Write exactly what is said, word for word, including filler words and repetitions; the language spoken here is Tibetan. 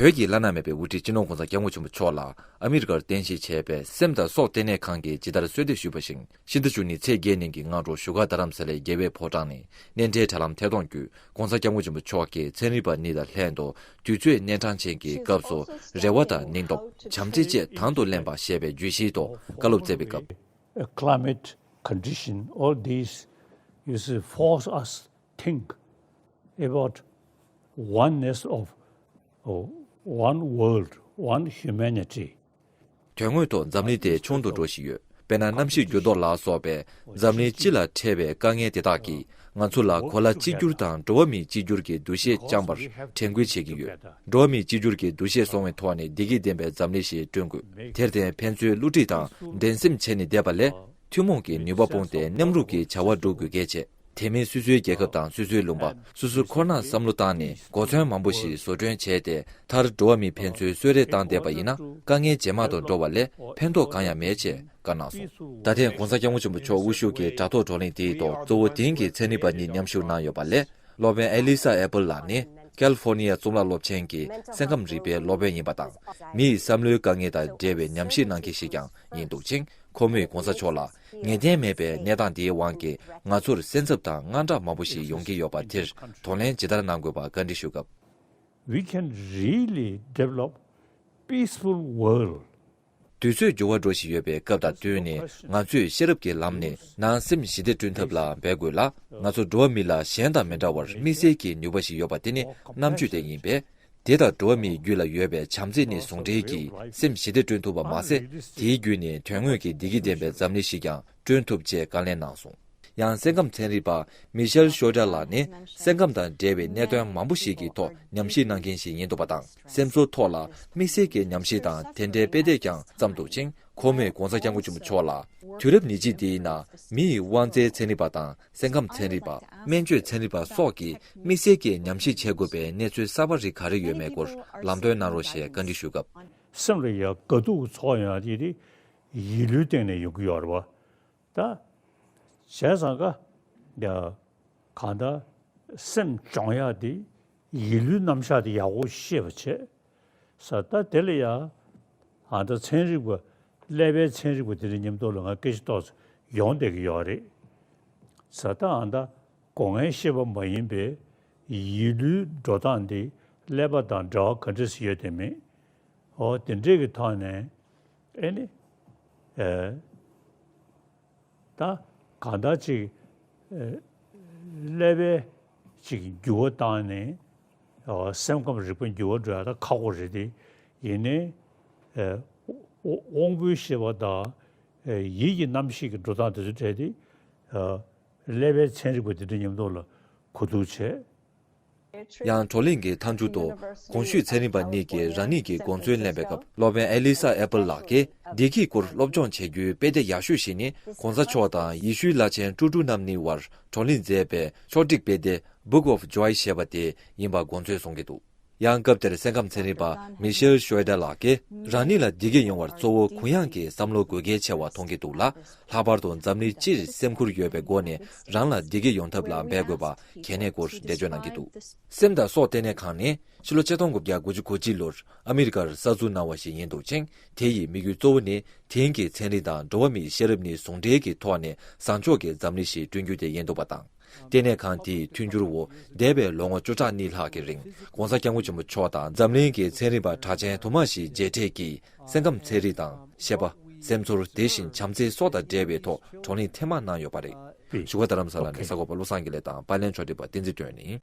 བོད་ཀྱི་བླ་ན་མེད་པའི་དབུ་ཁྲིད་སྤྱི་ནོར་༧གོང་ས་༧སྐྱབས་མགོན་ཆེན་པོ་མཆོག་ལ་ཨ་མི་རི་ཀར་རྟེན་གཞི་བྱས་པའི་སེམས་དང་སྲོག་ལྟེ་གནས་ཁང་གིས་ཇི་ལྟར་གསོལ་འདེབས་ཞུས་པ་བཞིན། ཕྱི་ཟླ་བཅུ་གཉིས་ཚེས་བརྒྱད་ཉིན་གྱི་སྔ་དྲོ་བཞུགས་སྒར་རྡ་རམ་ས་ལའི་རྒྱལ་བའི་ཕོ་བྲང་ནས་གནས་འབྲེལ་དྲ་ལམ་ཐད་གཏོང་བརྒྱུད། ༧གོང་ས་༧སྐྱབས་མགོན་ཆེན་པོ་མཆོག་གིས་ཚན་རིག་པ་གཉིས་དང་ལྷན་དུ་དུས་ཚོད་གནས་འཕྲང་ཅན་གྱི་སྐབས་སུ་རེ་བ་དང་སྙིང་སྟོབས། བྱམས་བརྩེ་བཅས་དང་དུ་ལེན་པ་ཞེས་པའི་བརྗོད་གཞིའི་ཐོག་བཀའ་སློབ་སྩལ་བའི་སྐབས། A climate condition, all these, you see, force us think about oneness of, oh, one world, one humanity. དོན་དངོས་ཐོག་འཛམ་གླིང་དེ་ཆུང་དུ་འགྲོ་བཞིན་ཡོད། དཔེར་ན། གནམ་གཤིས་འགྱུར་ལྡོག་ལ་སོགས་པའི་འཛམ་གླིང་སྤྱི་ལ་འཕྲད་པའི་དཀའ་ངལ་དེ་དག་གིས་ང་ཚོ་ལ་གོ་ལ་གཅིག་གྱུར་དང་འགྲོ་བ་མིའི་གཅིག་གྱུར་གྱི་འདུ་ཤེས་བཅངས་པར་དྲན་སྐུལ་བྱེད་ཀྱི་ཡོད། འགྲོ་བ་མིའི་གཅིག་གྱུར་གྱི་འདུ་ཤེས་སྲུང་བའི་ཐོག་ནས་བདེ་སྐྱིད་ལྡན་པའི་འཛམ་གླིང་ཞིག་བསྐྲུན་དགོས། དེར་བརྟེན། ཕན་ཚུན་བསླུ་བྲིད་དང་འགྲན་སེམས་བྱས་ནས་བསྡད་པ་ལས། ཐུན་མོང་གི་ནུས་པ་སྤུངས་ཏེ་མཉམ་རུབ་ཀྱི་བྱ་བ་སྒྲུབ་དགོས་གལ་ཆེ། དེ་མིན་སོ་སོའི་རྒྱལ་ཁབ་དང་སོ་སོའི་ལུང་པ། སོ་སོ་ཁོ་ནར་བསམ་བློ་བཏང་ནས་གོ་མཚོན་མང་པོ་ཞིག་བཟོ་སྐྲུན་བྱས་ཏེ། མཐར་འགྲོ་བ་མིའི་ཕན་ཚུན་གསོད་རེས་བཏང་བསྡད་པ་ཡིན་ན། དཀའ་ངལ་ཇེ་མང་དུ་འགྲོ་བ་ལས་ཕན་ཐོགས་གང་ཡང་མེད་ཅེས་བཀའ་གནང་སོང་། ད་ཐེངས་༧གོང་ས་༧སྐྱབས་མགོན་ཆེན་པོ་མཆོག་དབུ་བཞུགས་ཀྱི་དྲ་ཐོག་བགྲོ་གླེང་དེའི་ཐོག་གཙོ་བོ་དེང་གི་ཚན་རིག་པ་གཉིས་མཉམ་ཞུགས་གནང་ཡོད་པ་ལས། སློབ་དཔོན་ཨེ་ལི་ས་ཨེ་པལ་ལགས་ནི་ཀལ་ཧྥོར་ནི་ཡ་གཙུག་ལག་སློབ་ཆེན་གྱི་སེམས་ཁམས་རིག་པའི་སློབ་དཔོན་ཡིན་པ་དང་། མི་ཡི་བསམ་བློའི་དཀའ་ངལ་དང་འབྲེལ་བའི་ཉམས་ཞིབ་གནང་མཁན་ཞིག་ཀྱང་ཡིན་འདུག་ཅིང་། ཁོ་མོས་གོང་ས་མཆོག་ལ། ངེས་གཏན་མེད་པའི་གནས་སྟངས་འདིའི་དབང་གིས་ང་ཚོར་སེམས་འཚབ་དང་དངངས་སྐྲག་མང་པོ་ཞིག་ཡོང་གི་ཡོད་པ་དེར་གདོང་ལེན་ཇི་ལྟར་གནང་དགོས་པ་བཀའ་འདྲི་ཞུ་སྐབས། We can really develop peaceful world. དུས་ཚོད་འགྱུར་བ་འགྲོ་བཞིན་ཡོད་པའི་སྐབས་དང་བསྟུན་ནས། ང་ཚོས་ཤེས་རབ་ཀྱི་ལམ་ནས་ནང་སེམས་ཞི་བདེ་བསྐྲུན་ཐབས་ལ་འབད་དགོས་ལ། ང་ཚོ་འགྲོ་བ་མི་ལ་གཞན་དང་མི་འདྲ་བར་དམིགས་བསལ་གྱི་ནུས་པ་ཞིག་ཡོད་པ་དེ་ནི་རྣམ་དཔྱོད་དེ་ཡིན་པས། དེ་དང་འགྲོ་བ་མིའི་རྒྱུད་ལ་ཡོད་པའི་བྱམས་བརྩེ་ནི་ཟུང་འབྲེལ་གྱིས་སེམས་ཞི་བདེ་བསྐྲུན་ཐུབ་པ་མ་ཟད། དེའི་བརྒྱུད་ནས་དོན་དངོས་ཀྱི་བདེ་སྐྱིད་ལྡན་པའི་འཛམ་གླིང་ཞིག་ཀྱང་བསྐྲུན་ཐུབ་ཅེས་བཀའ་ལན་གནང་སོང་། ཡང་སེམས་ཁམས་ཚན་རིག་པ་མི་ཤེལ་ཤོ་ཏྲ་ལགས་ནི་སེམས་ཁམས་དང་འབྲེལ་བའི་གནད་དོན་མང་པོ་ཞིག་གི་ཐོག་ཉམས་ཞིབ་གནང་མཁན་ཞིག་ཡིན་འདུག་པ་དང་། སེམས་ཚོར་ཐོག་ལ་དམིགས་བསལ་གྱི་ཉམས་ཞིབ་དང་དེ་འབྲེལ་དཔེ་དེབ་ཀྱང་བརྩམས་འདུག་ཅིང་། ཁོ་མོས་གོང་ས་སྐྱབས་མགོན་ཆེན་པོ་མཆོག་ལ། དུས་རབས་ཉེར་གཅིག་འདིའི་ནང་མི་ཡི་དབང་རྩའི་ཚན་རིག་པ་དང་སེམས་ཁམས་ཚན་རིག་པ། སྨན་བཅོས་ཚན་རིག་པ་སོགས་ཀྱིས་དམིགས་བསལ་གྱི་ཉམས་ཞིབ་བྱེད་དགོས་པའི་གནས་ཚུལ་གསར་པ་རིགས་ག་རེ་ཡོད་མེད་སྐོར་ལམ་སྟོན་གནང་རོགས་ཞེས་བཀའ་འདྲི་ཞུ་སྐབས། སེམས་ལ་ཡ་དགའ་སྡུག་ཚོར་ཡོང་ཡ་དེ་ཡིད་བློའི་སྟེང་ནས་ཡོང་གི་ཡོད་རེད་བ། ད། བྱས་ཙང་ཀ། ཡ། གང་ལྟར་སེམས་སྦྱོང་ཡག་དེ་ཡིད་བློའི་རྣམ་གཞག་དེ་ཡག་པོ་ཤེས་པ་བྱས། ས་ད་དེ་ལ་ཡ། ཨ་ད་ཚན་རིག་པ། ཀླད་པའི་ཚན་རིག་པ་དེ་འདྲ་མཉམ་དུ་ལ་ང་སྐད་ཆ་ཏོག་ཙམ་ཡོང་བསྡད་ཀྱི་ཡོད་རེད། ས་ད་ཨ་ད་སྒོ་ལྔའི་ཤེས་པ་མ་ཡིན་པའི་ཡིད་བློའི་འགྲོ་སྟངས་དེ་ཀླད་པ་དང་འབྲེལ་བ་ག་འདྲ་ཞིག་ཡོད་དེ་མེད། འོ་དེ་འདྲས་ཀྱི་ཐོག་ནས་ཨེ་ནི། ཨེ། ད་གང་ལྟར་ཅིག་ཀླད་པའི་ཅིག་འགྱུར་བ་བཏང་ནས་སེམས་ཁམས་རིག་པ་འགྱུར་བ་འགྲོ་ཡ་ད་ཁག་པོ་རེད་དེ། ཡིན་ནའི་དབང་པོའི་ཤེས་པ་དང་ཡིད་ཀྱི་རྣམ་ཤེས་ཀྱི་འགྲོ་སྟངས་དེ་ཚོ་གྲས་དེ་ཀླད་པའི་ཚན་རིག་པ་དེ་འདྲ་མཉམ་དུ་ལ་གོ་བསྡུར་བྱས། ཡང་བགྲོ་གླེང་གི་མཐའ་མཇུག་ཏུ་གོང་ཞུས་ཚན་རིག་པ་གཉིས་ཀྱིས་རང་ཉིད་ཀྱི་དགོངས་ཚུལ་གླེང་བའི་སྐབས། སློབ་དཔོན་ཨེ་ལི་ས་ཨེ་པལ་ལགས་ཀྱིས་བདེ་སྐྱིད་སྐོར་སློབ་སྦྱོང་བྱེད་རྒྱུའི་དཔེ་དེབ་ཡག་ཤོས་ཤིག་ནི་གོང་ས་མཆོག་དང་ཡེ་ཤུའི་བླ་ཆེན་ཀྲུ་ཀྲུ་རྣམ་གཉིས་དབར་བགྲོ་གླེང་མཛད་པའི་ཕྱོགས་སྒྲིག་དཔེ་དེབ་Book of Joy ཞེས་པ་དེ་ཡིན་པ་དགོངས་ཚུལ་གསུང་གི་འདུག་ཡང་སྐབས་དེར་སེམས་ཁམས་ཚན་རིག་པ་མི་ཤེལ་ཤོའེ་ཏེ་ལགས་ཀྱིས་རང་ཉིད་ལ་བདེ་སྐྱིད་ཡོང་བར་གཙོ་བོ་གུ་ཡངས་ཀྱི་བསམ་བློ་དགོས་གལ་ཆེ་བ་མཐོང་གི་འདུག་ལ། ལྷག་པར་དུ་འཛམ་གླིང་སྤྱིར་སེམས་ཁུར་ཡོད་པའི་སྒོ་ནས་རང་ལ་བདེ་སྐྱིད་ཡོང་ཐབས་ལ་འབད་དགོས་པ་གལ་གནད་སྐོར་འགྲེལ་བརྗོད་གནང་གི་འདུག་སེམས་དང་སྲོག་ལྟེ་གནས་ཁང་ནི་ཕྱི་ལོ་ཆིག་སྟོང་དགུ་བརྒྱ་དགུ་བཅུ་གོ་གཅིག་ལོར་ཨ་མི་རི་ཀར་གསར་འཛུགས་གནང་བ་ཞིག་ཡིན་འདུག་ཅིང་། དེ་ཡི་དམིགས་ཡུལ་གཙོ་བོ་ནི་དེང་གི་ཚན་རིག་དང་འགྲོ་བ་མིའི་ཤེས་རབ་གཉིས་ཟུང་འབྲེལ་གྱི་ཐོག་ནས་བཟང་ཕྱོགས་ཀྱི་འཛམ་གླིང་ཞིག་བསྐྲུན་རྒྱུ་དེ་ཡིན་འདུག་པ་དང་། ལྟེ་གནས་ཁང་དེའི་མཐུན་འགྱུར་འོག་འདས་པའི་ལོ་ངོ་བཅུ་ཕྲག་གཉིས་ལྷག་གི་རིང་གོང་ས་སྐྱབས་མགོན་ཆེན་པོ་མཆོག་དང་འཛམ་གླིང་གི་ཚན་རིག་པ་གྲགས་ཅན་དུ་མ་ཞིག་མཇལ་འཕྲད་ཀྱིས་སེམས་ཁམས་ཚན་རིག་དང་ཤེས་པ། སེམས་ཚོར། དེ་བཞིན་བྱམས་བརྩེ་སོགས་དང་འབྲེལ་བའི་ཐོག་བགྲོ་གླེང་ཐེངས་མང་གནང་ཡོད་པ་རེད། བཞུགས་སྒར་རྡ་རམ་ས་ལ་ནས་གསར་འགོད་པ་བློ་བཟང་དགེ་ལེགས་དང་པར་ལེན་ཕྱོགས་སྒྲིག་པ་བསྟན་འཛིན་སྒྲོན་ནི།